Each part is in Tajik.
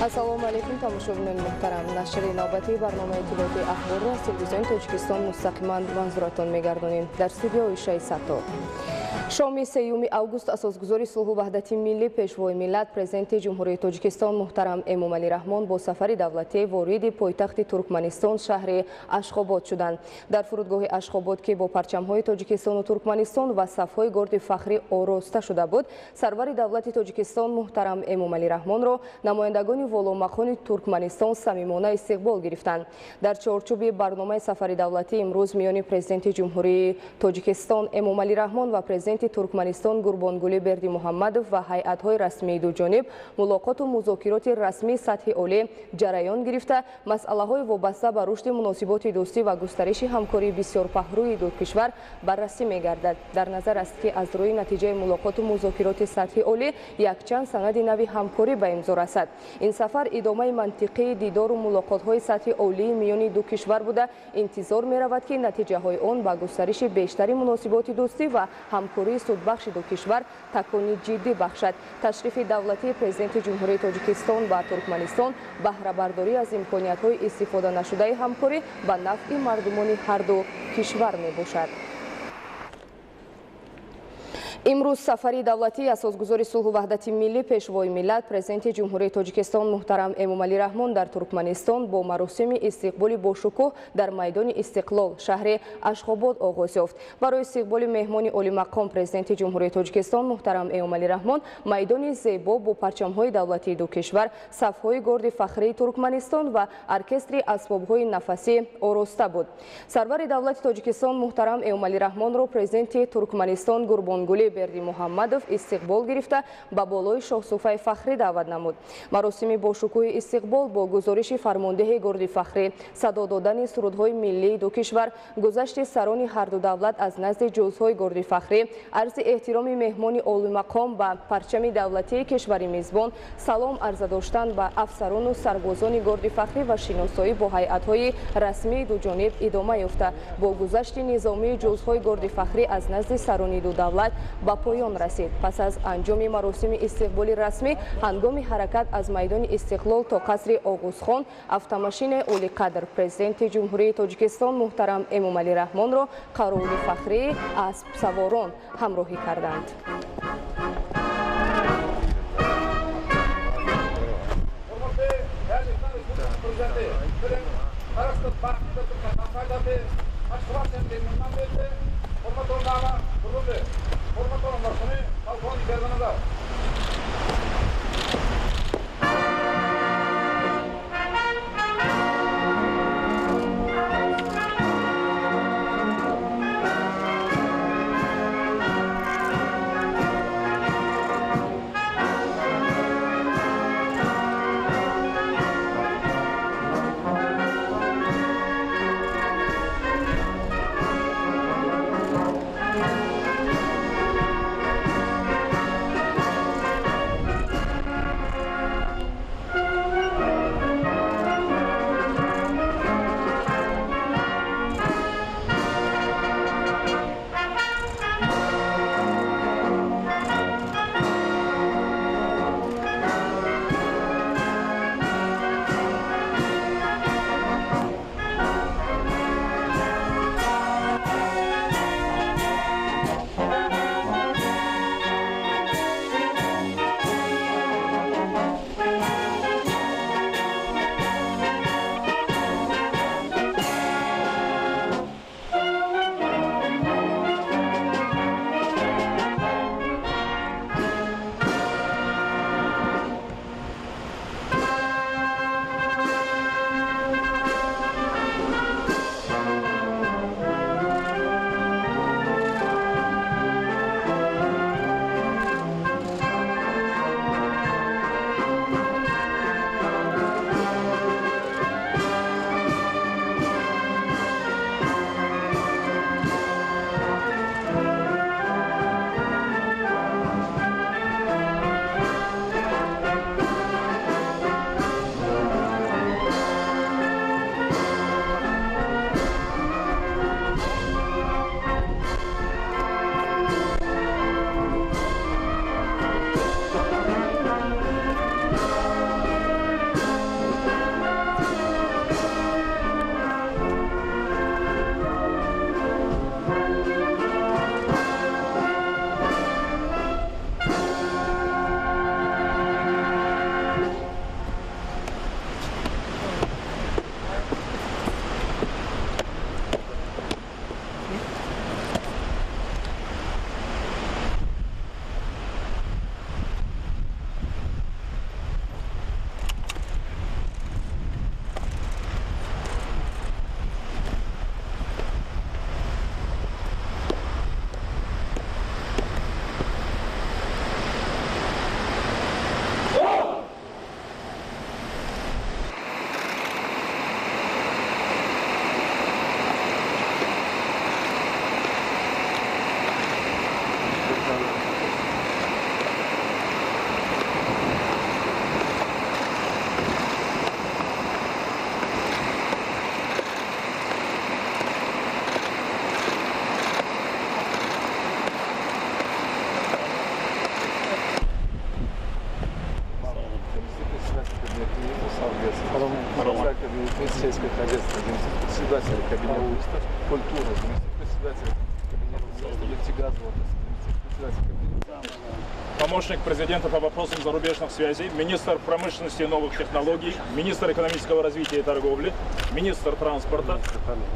Ассалому алайкум, тамошобинони муҳтарам. Нашри навбатии барномаи иттилоотии ахборро аз телевизиони Тоҷикистон мустақиман манзуратон мегардонем. Дар студия Оишаи Саттор. Шоми 3 август асосгузори сулҳу ваҳдати миллӣ, пешвои миллат, президенти Ҷумҳурии Тоҷикистон муҳтарам Эмомалӣ Раҳмон бо сафари давлатӣ вориди пойтахти Туркманистон шаҳри Ашхобод шуданд. Дар фурудгоҳи Ашхобод, ки бо парчамҳои Тоҷикистону Туркманистон ва сафҳои горди фахрӣ ороста шуда буд, сарвари давлати Тоҷикистон муҳтарам Эмомалӣ Раҳмонро намояндагони воломақони Туркманистон самимона истиқбол гирифтанд. Дар чорчӯби барномаи сафари давлатӣ имрӯз миёни президенти Ҷумҳурии Тоҷикистон Эмомалӣ Раҳмон ва президенти Туркманистон Гурбонгулӣ Бердимуҳаммадов ва ҳайатҳои расмии дуҷониб мулоқоту музокироти расмии сатҳи олӣ ҷараён гирифта, масъалаҳои вобаста ба рушди муносиботи дӯстӣ ва густариши ҳамкории бисёрпаҳрӯи ду кишвар баррасӣ мегардад. Дар назар аст, ки аз рӯи натиҷаи мулоқоту музокироти сатҳи олӣ якчанд санади нави ҳамкорӣ ба имзо расад. Ин сафар идомаи мантиқии дидору мулоқотҳои сатҳи олии миёни ду кишвар буда, интизор меравад, ки натиҷаҳои он ба густариши бештари муносиботи дӯстӣ ва ҳамкории судбахши ду кишвар такони ҷиддӣ бахшад. Ташрифи давлатии президенти Ҷумҳурии Тоҷикистон ба Туркманистон баҳрабардорӣ аз имкониятҳои истифода нашудаи ҳамкорӣ ба нафъи мардумони ҳарду кишвар мебошад. Имрӯз сафари давлатии асосгузори сулҳу ваҳдати миллӣ, пешвои миллат, президенти Ҷумҳурии Тоҷикистон муҳтарам Эмомалӣ Раҳмон дар Туркманистон бо маросими истиқболи бошукӯҳ дар майдони Истиқлол шаҳри Ашхобод оғоз ёфт. Барои истиқболи меҳмони олимақом президенти Ҷумҳурии Тоҷикистон муҳтарам Эмомалӣ Раҳмон майдони зебо бо парчамҳои давлатии ду кишвар, сафҳои горди фахрии Туркманистон ва оркестри асбобҳои нафасӣ ороста буд. Сарвари давлати Тоҷикистон муҳтарам Эмомалӣ Раҳмонро президенти Туркманистон Гурбонгулӣ Бердимуҳаммадов истиқбол гирифта, ба болои шоҳсуфаи фахрӣ даъват намуд. Маросими бошукӯҳи истиқбол бо гузориши фармондеҳи горди фахрӣ, садо додани сурудҳои миллии ду кишвар, гузашти сарони ҳарду давлат аз назди ҷузъҳои горди фахрӣ, арзи эҳтироми меҳмони олимақом ба парчами давлатии кишвари мизбон, салом арза доштан ба афсарону сарбозони горди фахрӣ ва шиносоӣ бо ҳайатҳои расмии дуҷониб идома ёфта, бо гузашти низомии ҷузъҳои горди фахрӣ аз назди сарони ду давлат ба поён расид. Пас аз анҷоми маросими истиқболи расмӣ, ҳангоми ҳаракат аз майдони Истиқлол то қасри Оғузхон, автомашинаи олиқадр президенти Ҷумҳурии Тоҷикистон муҳтарам Эмомалӣ Раҳмонро қаровули фахрии аспсаворон ҳамроҳӣ карданд. Помощник президента по вопросам зарубежных связей, министр промышленности и новых технологий, министр экономического развития и торговли, министр транспорта,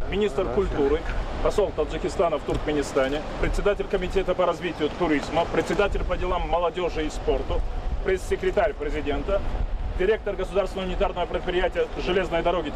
министр культуры, посол Таджикистана в Туркменистане, председатель комитета по развитию туризма, председатель по делам молодежи и спорту, пресс-секретарь президента, директор государственного унитарного предприятия железной дороги.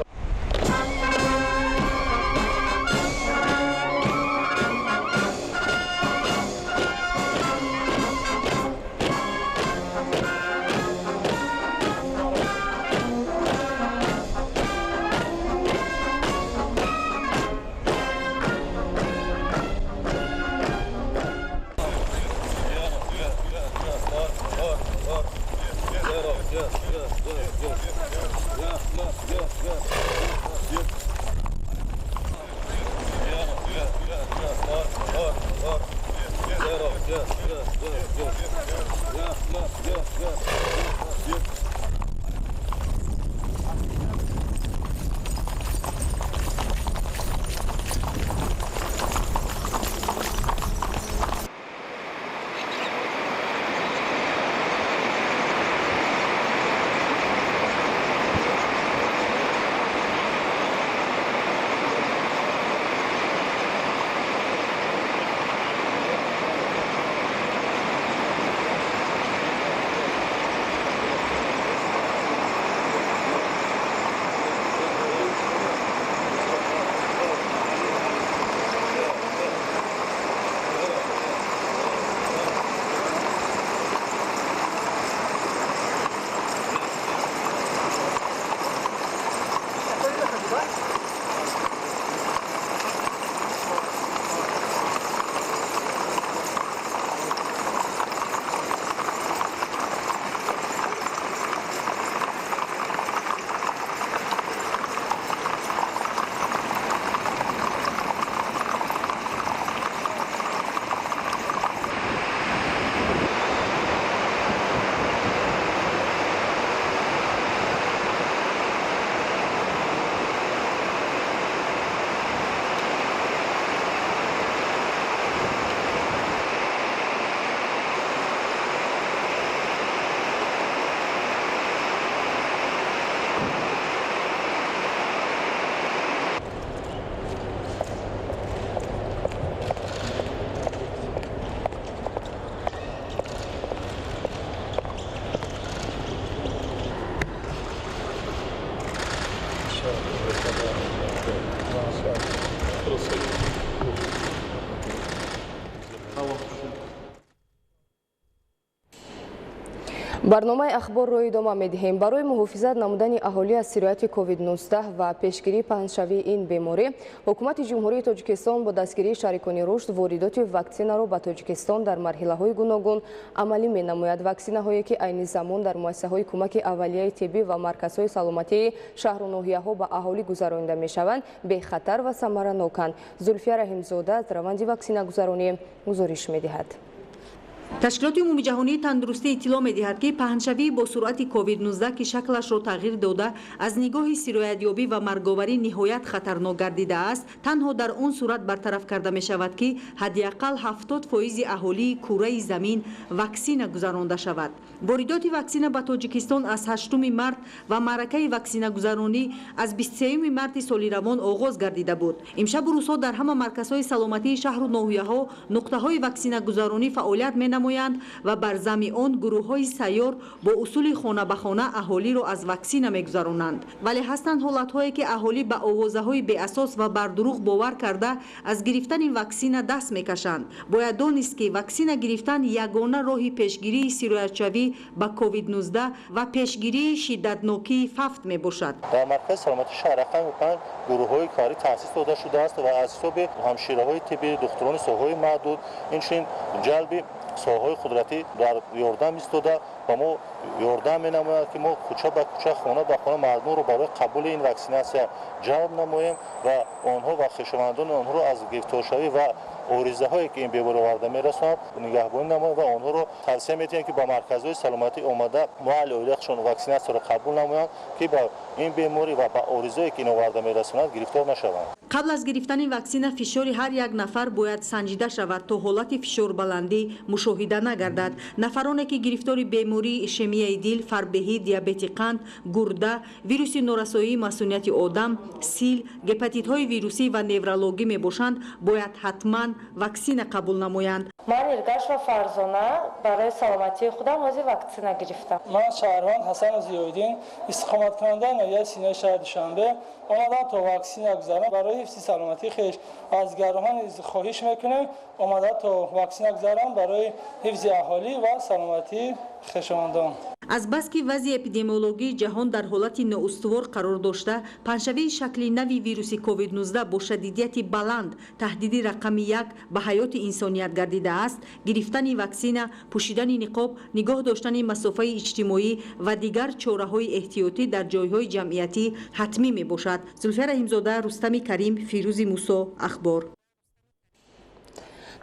Барномаи ахборро идома медиҳем. Барои муҳофизат намудани аҳолӣ аз сирояти COVID-19 ва пешгирии паҳншавии ин беморӣ, ҳукумати Ҷумҳурии Тоҷикистон бо дастгирии шарикони рушд воридоти ваксинаро ба Тоҷикистон дар марҳилаҳои гуногун амалӣ менамояд. Ваксинаҳое ки айни замон дар муассисаҳои кӯмаки аввалияи тиббӣ ва марказҳои саломатии шаҳру ноҳияҳо ба аҳолӣ гузаронида мешаванд, бехатар ва самараноканд. Зулфия Раҳимзода аз раванди ваксинагузаронӣ гузориш медиҳад. Ташкилоти умумиҷаҳонии тандурустӣ иттилоъ медиҳад, ки паҳншавии бо суръати COVID-19, ки шаклашро тағйир дода, аз нигоҳи сироятёбӣ ва марговарӣ ниҳоят хатарнок гардидааст, танҳо дар он сурат бартараф карда мешавад, ки ҳадди ақал 70% аҳолии кураи замин ваксина гузаронда шавад. Воридоти ваксина ба Тоҷикистон аз 8 март ва маъракаи ваксинагузаронӣ аз 23 марти соли равон оғоз гардида буд. Имшабу рӯзҳо дар ҳама марказҳои саломатии шаҳру ноҳияҳо нуқтаҳои ваксинагузаронӣ фаъолият менамоянд ва бар зами он гурӯҳҳои сайёр бо усули хона ба хона аҳолиро аз ваксина мегузаронанд. Вале ҳастанд ҳолатҳое, ки аҳолӣ ба овозаҳои беасос ва бардурӯғ бовар карда аз гирифтани ваксина даст мекашанд. Бояд донист, ки ваксина гирифтан ягона роҳи пешгирии сироятшавӣ ба COVID-19 ва пешгирии шиддатнокии фавт мебошад. Дар маркази саломатии шаҳр рақами 5 гурӯҳҳои корӣ таъсис дода шудааст ва аз ҳисоби ҳамшираҳои тиббӣ, духтурони соҳаҳои маҳдуд, инчунин ҷалби соҳаҳои қудратӣ дар ёрдам истода ба мо ёрдам менамояд, ки мо кӯча ба кӯча, хона ба хона мардумро барои қабули ин ваксинатсия ҷалб намоем ва онҳо ва хешовандони онҳоро аз гирифторшавӣ ва оризаҳое ки ин беморӣ оварда мерасонад нигаҳбонӣ намоянд ва онҳоро тавсия медиҳем, ки ба марказҳои саломатӣ омада муайян оилаашон ваксинатсияро қабул намоянд, ки ба ин беморӣ ва ба оризаое ки ин оварда мерасонад гирифтор нашаванд. Қабл аз гирифтани ваксина фишори ҳар як нафар бояд санҷида шавад, то ҳолати фишорбаландӣ мушоҳида нагардад. Нафароне ки гирифтори бемории ишемияи дил, фарбеҳӣ, диабети қанд, гурда, вируси норасоии масунияти одам, сил, гепатитҳои вирусӣ ва неврологӣ мебошанд, бояд ҳатман ваксина қабул намоянд. Ман Иргашва Фарзона барои саломатии худам ҳозир ваксина гирифтам. Ман шаҳрванд Ҳасанов Зиёиддин, истиқоматкунандаи ноҳияи Синои шаҳри Душанбе, омадам то ваксина гузарам барои ҳифзи саломатии хеш. Аз дигарон хоҳиш мекунем омада то ваксина гузарам барои ҳифзи аҳолӣ ва саломатии хешовандон. Азбаски вазъи эпидемиологии ҷаҳон дар ҳолати ноустувор қарор дошта, паҳншавии шакли нави вируси COVID-19 бо шадидияти баланд таҳдиди рақами як ба ҳаёти инсоният гардидааст, гирифтани ваксина, пӯшидани ниқоб, нигоҳ доштани масофаи иҷтимоӣ ва дигар чораҳои эҳтиётӣ дар ҷойҳои ҷамъиятӣ ҳатмӣ мебошад. Зулфия Раҳимзода, Рустами Карим, Фирӯзи Мусо, Ахбор.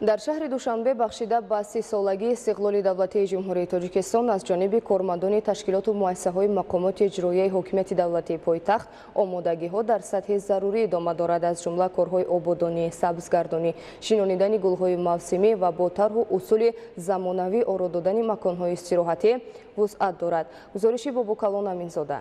Дар шаҳри Душанбе бахшида ба 30-солагии истиқлоли давлатии Ҷумҳурии Тоҷикистон аз ҷониби кормандони ташкилоту муассисаҳои мақомоти иҷроияи ҳокимияти давлатии пойтахт омодагиҳо дар сатҳи зарурӣ идома дорад. Аз ҷумла корҳои ободонӣ, сабзгардонӣ, шинонидани гулҳои мавсимӣ ва бо тарҳу усули замонавӣ оро додани маконҳои истироҳатӣ вусъат дорад. Гузориши Бобокалон Аминзода.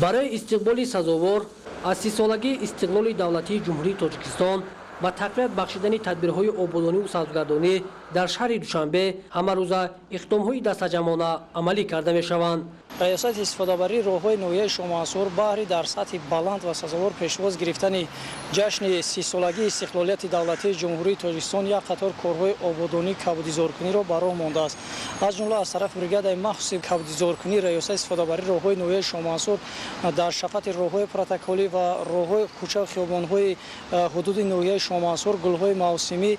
Барои истиқболи сазовор аз 30-солагии истиқлоли давлатии Ҷумҳурии Тоҷикистон ва тақвият бахшидани тадбирҳои ободониву сабзгардонӣ дар шаҳри Душанбе ҳамарӯза иқдомҳои дастаҷамъона амалӣ карда мешаванд. Раёсати истифодабарии роҳҳои ноҳияи Шоҳмансур баҳри дар сатҳи баланд ва сазовор пешвоз гирифтани ҷашни 30-солагии истиқлолияти давлатии Ҷумҳурии Тоҷикистон як қатор корҳои ободонӣ кабудизоркуниро ба роҳ мондааст. Аз ҷумла аз тарафи бригадаи махсуси кабудизоркунии раёсати истифодабарии роҳҳои ноҳияи Шоҳмансур дар шафати роҳҳои протоколӣ ва роҳҳои кӯчаву хиёбонҳои ҳудуди ноҳияи Шоҳмансур гулҳои мавсимӣ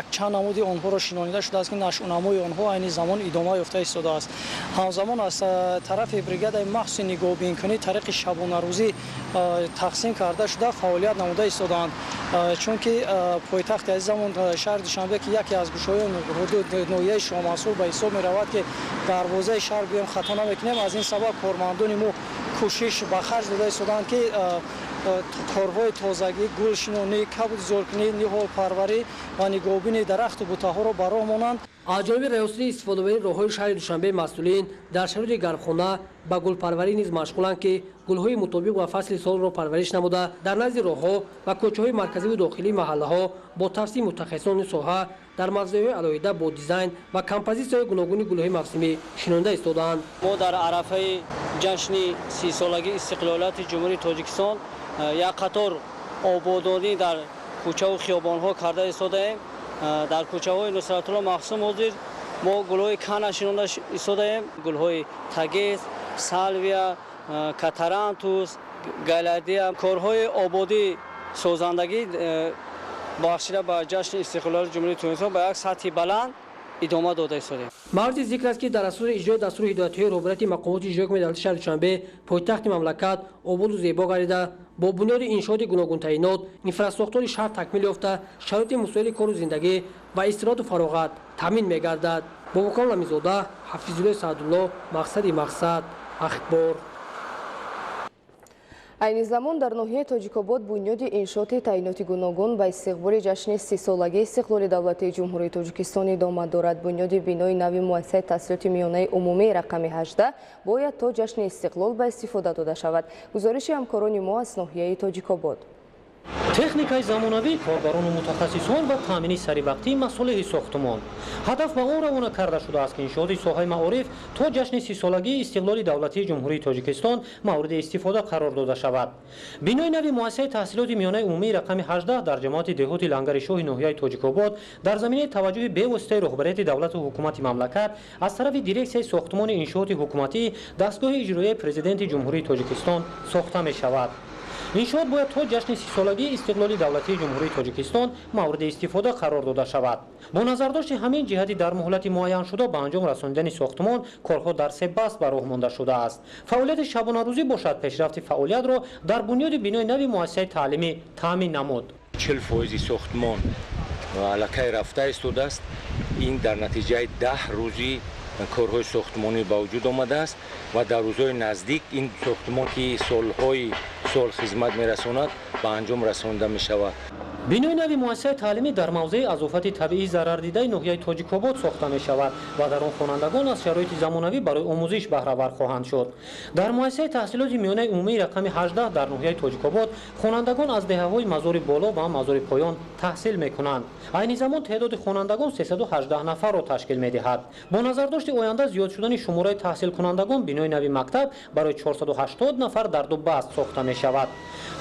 якчанд намуди онҳоро шинонида шудааст, ки нашъунамои онҳо айни замон идома ёфта истодааст. Ҳамзамон аз тарафи бригадаи махсуси нигоҳбинкунӣ тариқи шабонарӯзӣ тақсим карда шуда фаъолият намуда истодаанд. Чунки пойтахти азизамон шаҳри Душанбе, ки яке аз гӯшаҳои ҳудуд ноҳияи Шоҳмансур ба ҳисоб меравад, ки дарвозаи шаҳр гӯем хато намекунем, аз ин сабаб кормандони мо кӯшиш ба харҷ дода истодаанд, ки корҳои тозагӣ, гулшинонӣ, кабудизоркунӣ, ниҳолпарварӣ ва нигоҳубини дарахту бутаҳоро ба роҳ монанд. Аз ҷониби раёсати истифодабарии роҳҳои шаҳри Душанбе масъулин дар шароити гармхона ба гулпарварӣ низ машғуланд, ки гулҳои мутобиқ ба фасли солро парвариш намуда дар назди роҳҳо ва кӯчаҳои марказиву дохилии маҳаллаҳо бо тавсияи мутахассисони соҳа дар мавзеъҳои алоҳида бо дизайн ва композитсияҳои гуногуни гулҳои мавсимӣ шинонда истодаанд. Мо дар арафаи ҷашни 30-солагии истиқлолияти Ҷумҳурии Тоҷикистон як қатор ободонӣ дар кӯчаву хиёбонҳо карда истодаем. Дар кӯчаҳои Нусратулло Махсум ҳозир мо гулҳои кана шинонда истодаем. Гулҳои тагез, салвия, катарантус, галадия. Корҳои ободӣ созандагӣ бахшида ба ҷашни истиқлолияти Ҷумҳурии Тоҷикистон ба як сатҳи баланд идома дода истодаем. Мавриди зикр аст, ки дар асоси иҷрои дастуру ҳидоятҳои роҳбарияти мақомоти иҷроияи ҳокимияти давлатии шаҳри Душанбе пойтахти мамлакат ободу зебо гардида, бо бунёди иншооти гуногунтаъинот инфрасохтори шаҳр такмил ёфта, шароити мусоиди кору зиндагӣ ва истироҳату фароғат таъмин мегардад. Бобокалон Ламизода, Ҳафизуллои Саъдулло, Мақсади мақсад, Ахбор. Айни замон дар ноҳияи Тоҷикобод бунёди иншооти таъиноти гуногун ба истиқболи ҷашни 30-солагии истиқлоли давлатии Ҷумҳурии Тоҷикистон идома дорад. Бунёди бинои нави муассисаи таҳсилоти миёнаи умумии рақами 18 бояд то ҷашни истиқлол ба истифода дода шавад. Гузориши ҳамкорони мо аз ноҳияи Тоҷикобод. Техникаи замонавӣ, коргарону мутахассисон ва таъмини саривақтии масолеҳи сохтумон. Ҳадаф ба он равона карда шудааст, ки иншооти соҳаи маориф то ҷашни 30-солагии истиқлоли давлатии Ҷумҳурии Тоҷикистон мавриди истифода қарор дода шавад. Бинои нави муассисаи таҳсилоти миёнаи умумии рақами 18 дар ҷамоати деҳоти Лангари Шоҳи ноҳияи Тоҷикобод дар заминаи таваҷҷӯҳи бевоситаи роҳбарияти давлату ҳукумати мамлакат аз тарафи дирексияи сохтумони иншооти ҳукуматӣ дастгоҳи иҷроияи Президенти Ҷумҳурии Тоҷикистон сохта мешавад. Иншоот бояд то ҷашни 30-солагии истиқлоли давлатии Ҷумҳурии Тоҷикистон мавриди истифода қарор дода шавад. Бо назардошти ҳамин ҷиҳати дар муҳлати муайяншуда ба анҷом расонидани сохтумон корҳо дар се баст ба роҳ монда шудааст. Фаъолияти шабонарӯзӣ бошад пешрафти фаъолиятро дар бунёди бинои нави муассисаи таълимӣ таъмин намуд. 40% сохтмон аллакай рафта истодааст. Ин дар натиҷаи 10 рӯзи корҳои сохтмонӣ ба вуҷуд омадааст ва дар рӯзҳои наздик ин сохтмон, ки солҳои сол хизмат мерасонад, ба анҷом расонда мешавад. Бинои нави муассисаи таълимӣ дар мавзеи аз офати табиӣ зарардидаи ноҳияи Тоҷикобод сохта мешавад ва дар он хонандагон аз шароити замонавӣ барои омӯзиш баҳравар хоҳанд шуд. Дар муассисаи таҳсилоти миёнаи умумии рақами 18 дар ноҳияи Тоҷикобод хонандагон аз деҳаҳои Мазори Боло ва Мазори Поён таҳсил мекунанд. Айни замон теъдоди хонандагон 318 нафарро ташкил медиҳад. Бо назардошти оянда зиёд шудани шумораи таҳсилкунандагон, бинои нави мактаб барои 480 нафар дар ду баст сохта мешавад.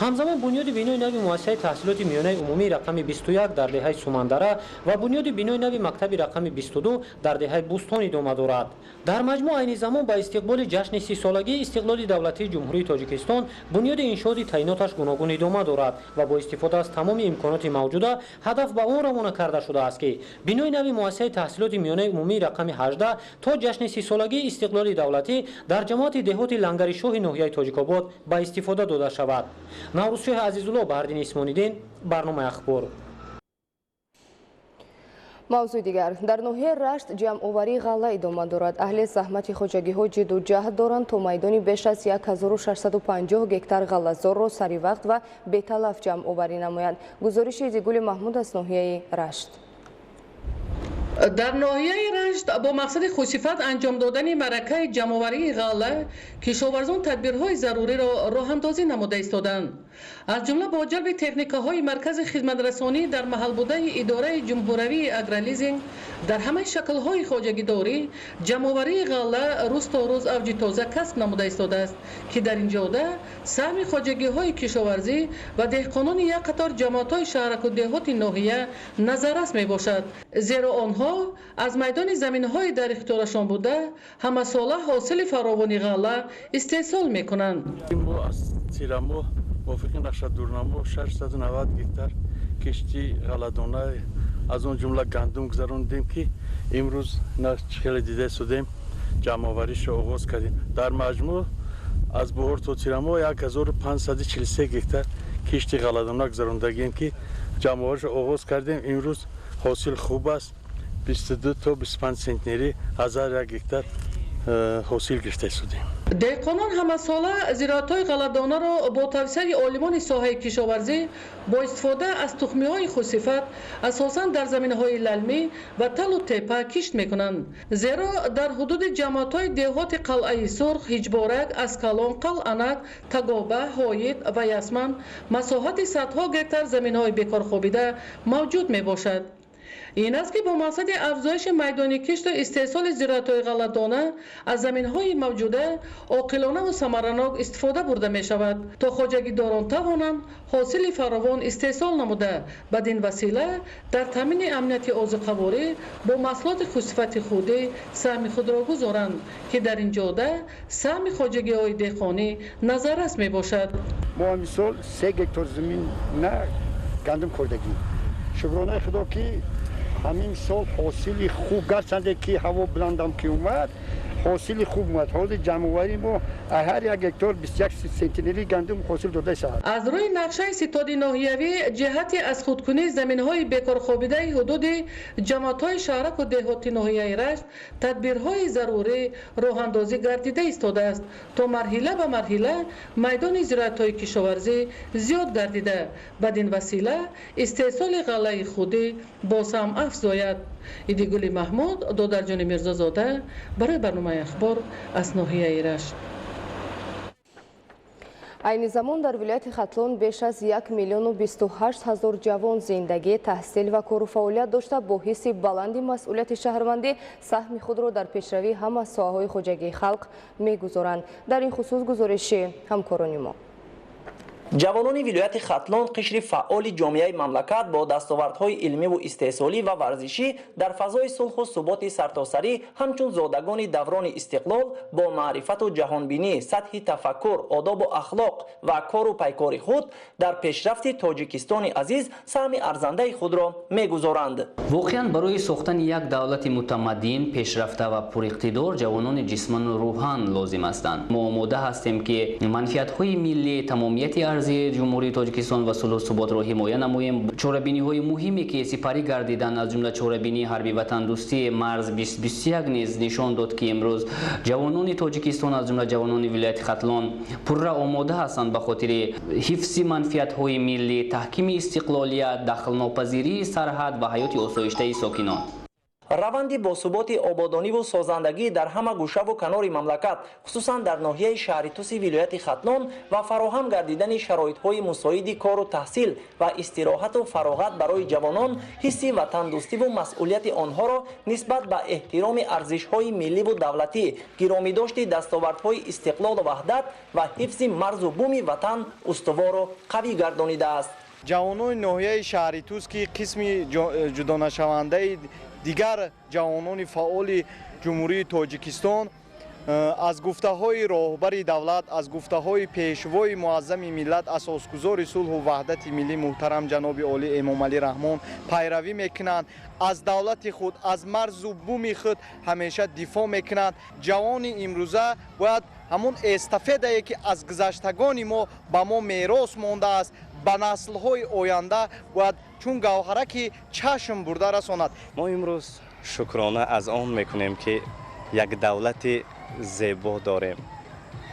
Ҳамзамон бунёди бинои нави муассисаи таҳсилоти миёнаи умумии рақами 21 дар деҳаи Сумандара ва бунёди бинои нави мактаби рақами 22 дар деҳаи Бӯстон идома дорад. Дар маҷмӯъ, айни замон ба истиқболи ҷашни 30-солагии истиқлоли давлатии Ҷумҳурии Тоҷикистон бунёди иншооти таъиноташ гуногун идома дорад ва бо истифода аз тамоми имконоти мавҷуда ҳадаф ба он равона карда шудааст, ки бинои нави муассисаи таҳсилоти миёнаи умумии рақами 18 то ҷашни 30-солагии истиқлоли давлатӣ дар ҷамоати деҳоти Лангари Шоҳи ноҳияи Тоҷикобод ба истифода дода шавад. Наврӯзшоҳи Азизулло, Баҳриддин Исмониддин, барномаи Ахбор. Мавзӯи дигар. Дар ноҳияи Рашт ҷамъоварии ғалла идома дорад. Аҳли заҳмати хоҷагиҳо ҷидду ҷаҳд доранд, то майдони беш аз 1650 гектар ғаллазорро сари вақт ва беталаф ҷамъоварӣ намоянд. Гузориши Зигули Маҳмуд аз ноҳияи Рашт. Дар ноҳияи Рашт бо мақсади хусифат анҷом додани маъракаи ҷамъоварии ғалла кишоварзон тадбирҳои заруриро роҳандозӣ намуда истоданд. Аз ҷумла бо ҷалби техникаҳои маркази хизматрасонӣ дар маҳал будаи идораи ҷумҳуравии агролизинг дар ҳамаи шаклҳои хоҷагидорӣ ҷамъоварии ғалла рӯз то рӯз авҷи тоза касб намуда истодааст, ки дар ин ҷода саҳми хоҷагиҳои кишоварзӣ ва деҳқонони як қатор ҷамоатҳои шаҳраку деҳоти ноҳия назаррас мебошад, зеро онҳо аз майдони заминҳои дар ихтиёрашон буда ҳамасола ҳосили фаровони ғалла истеҳсол мекунанд. Мо аз тирамоҳ мувофиқи нақшадурнамо 690 гектар кишти ғалладона, аз он ҷумла гандум гузарондем, ки имрӯз хеле дида истодем, ҷамъоваришро оғоз кардем. Дар маҷмӯъ аз баҳор то тирамоҳ 1543 гектар кишти ғалладона гузарондагием, ки ҷамъоваришро оғоз кардем. Имрӯз ҳосил хуб аст, 22 то 25 центнери аз ҳар як гектар ҳосил гирифта истодем. Деҳқонон ҳамасола зироатҳои ғалладонаро бо тавсияи олимони соҳаи кишоварзӣ бо истифода аз тухмиҳои хусифат асосан дар заминаҳои лалмӣ ва талу тепа кишт мекунанд, зеро дар ҳудуди ҷамоатҳои деҳоти Қалъаи Сурх, Ҳиҷборак, Аскалон, Қалъанак, Тагоба, Ҳоид ва Ясман масоҳати садҳо гектар заминҳои бекорхобида мавҷуд мебошад. Ин аст, ки бо мақсади афзоиши майдони кишту истеҳсоли зироатҳои ғалладона аз заминҳои мавҷуда оқилонаву самаранок истифода бурда мешавад, то хоҷагидорон тавонанд ҳосили фаровон истеҳсол намуда, бадин васила дар таъмини амнияти озуқаворӣ бо маҳсулоти хусифати худӣ саҳми худро гузоранд, ки дар ин ҷода саҳми хоҷагиҳои деҳқонӣ назаррас мебошад. Мо ҳамин 3 гектар замин на гандум кордагӣ. Шукронаи Худо, ки ҳамин сол ҳосили хуб, гарчанде ки ҳаво баландам ки омад, ҳосили хуб омад. Ҳозир ҷамъоварӣ мо ҳар як гектар 21 центнери гандум ҳосил дода шавад. Аз рӯи нақшаи ситоди ноҳиявӣ ҷиҳати аз худкунии заминҳои бекорхобидаи ҳудуди ҷамоатҳои шаҳраку деҳоти ноҳияи Рашт тадбирҳои зарурӣ роҳандозӣ гардида истодааст, то марҳила ба марҳила майдони зироатҳои кишоварзӣ зиёд гардида, бадин васила истеҳсоли ғаллаи худӣ боз ҳам афзояд. Идигули Маҳмуд, Додарҷони Мирзозода барои барномаи Ахбор аз ноҳияи Рашт. Айни замон дар вилояти Хатлон беш аз 1 миллиону 28 ҳазор ҷавон зиндагӣ, таҳсил ва кору фаъолият дошта, бо ҳисси баланди масъулияти шаҳрвандӣ саҳми худро дар пешравии ҳама соҳаҳои хоҷагии халқ мегузоранд. Дар ин хусус гузориши ҳамкорони мо. Ҷавонони вилояти Хатлон, қишри фаъоли ҷомеаи мамлакат, бо дастовардҳои илмиву истеҳсолӣ ва варзишӣ дар фазои сулҳу суботи сартосарӣ, ҳамчун зодагони даврони истиқлол, бо маърифату ҷаҳонбинӣ, сатҳи тафаккур, одобу ахлоқ ва кору пайкори худ дар пешрафти Тоҷикистони азиз саҳми арзандаи худро мегузоранд. Воқеан, барои сохтани як давлати мутамаддин, пешрафта ва пуриқтидор ҷавонони ҷисману рӯҳан лозим ҳастанд. Мо омода ҳастем, ки манфиатҳои миллӣ, тамомияти арзии Ҷумҳурии Тоҷикистон ва сулҳу суботро ҳимоя намоем. Чорабиниҳои муҳиме, ки сипарӣ гардиданд, аз ҷумла чорабинии ҳарби ватандӯстии марз 2021 низ нишон дод, ки имрӯз ҷавонони Тоҷикистон, аз ҷумла ҷавонони вилояти Хатлон, пурра омода ҳастанд ба хотири ҳифзи манфиатҳои миллӣ, таҳкими истиқлолият, дахлнопазирии сарҳад ва ҳаёти осоиштаи сокинон. Раванди босуботи ободониву созандагӣ дар ҳама гӯшаву канори мамлакат, хусусан дар ноҳияи шаҳри Туси вилояти Хатлон ва фароҳам гардидани шароитҳои мусоиди кору таҳсил ва истироҳату фароғат барои ҷавонон, ҳисси ватандӯстиву масъулияти онҳоро нисбат ба эҳтироми арзишҳои милливу давлатӣ, гиромидошти дастовардҳои истиқлолу ваҳдат ва ҳифзи марзу буми ватан устувору қавӣ гардонидааст. Ҷавонони ноҳияи шаҳри Тус, ки қисми ҷудонашавандаи дигар ҷавонони фаъоли Ҷумҳурии Тоҷикистон, аз гуфтаҳои роҳбари давлат, аз гуфтаҳои пешвои муаззами миллат, асосгузори сулҳу ваҳдати миллӣ муҳтарам ҷаноби олӣ Эмомалӣ Раҳмон пайравӣ мекунанд, аз давлати худ, аз марзу буми худ ҳамеша дифоъ мекунанд. Ҷавони имрӯза бояд ҳамун эстафетае, ки аз гузаштагони мо ба мо мерос мондааст, ба наслҳои оянда бояд чун гавҳараки чашм бурда расонад. Мо имрӯз шукрона аз он мекунем, ки як давлати зебо дорем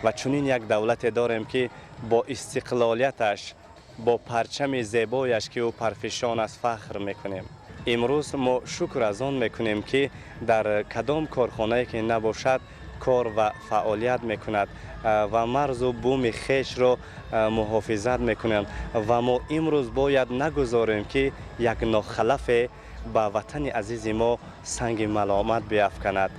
ва чунин як давлате дорем, ки бо истиқлолияташ, бо парчами зебояш, ки ӯ парфишон аст, фахр мекунем. Имрӯз мо шукр аз он мекунем, ки дар кадом корхонае ки набошад, кор ва фаъолият мекунад ва марзу буми хешро муҳофизат мекунанд ва мо имрӯз бояд нагузорем, ки як нохалафе ба ватани азизи мо санги маломат биафканад.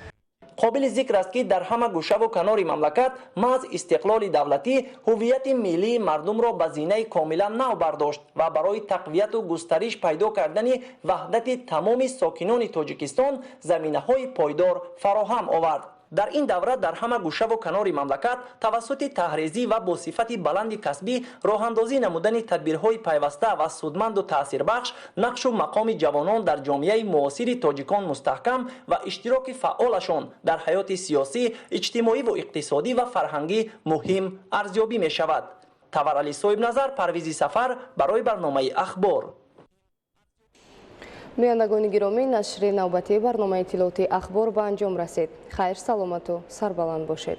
Қобили зикр аст, ки дар ҳама гӯшаву канори мамлакат маҳз истиқлоли давлатӣ ҳуввияти миллии мардумро ба зинаи комилан нав бардошт ва барои тақвияту густариш пайдо кардани ваҳдати тамоми сокинони Тоҷикистон заминаҳои пойдор фароҳам овард. Дар ин давра дар ҳама гӯшаву канори мамлакат тавассути таҳрезӣ ва бо сифати баланди касбӣ роҳандозӣ намудани тадбирҳои пайваста ва судманду таъсирбахш, нақшу мақоми ҷавонон дар ҷомеаи муосири тоҷикон мустаҳкам ва иштироки фаъолашон дар ҳаёти сиёсӣ, иҷтимоиву иқтисодӣ ва фарҳангӣ муҳим арзёбӣ мешавад. Таварали Соҳибназар, Парвизи Сафар барои барномаи Ахбор. Бинандагони гиромӣ, нашри навбатии барномаи иттилоотии Ахбор ба анҷом расид. Хайр, саломату сарбаланд бошед.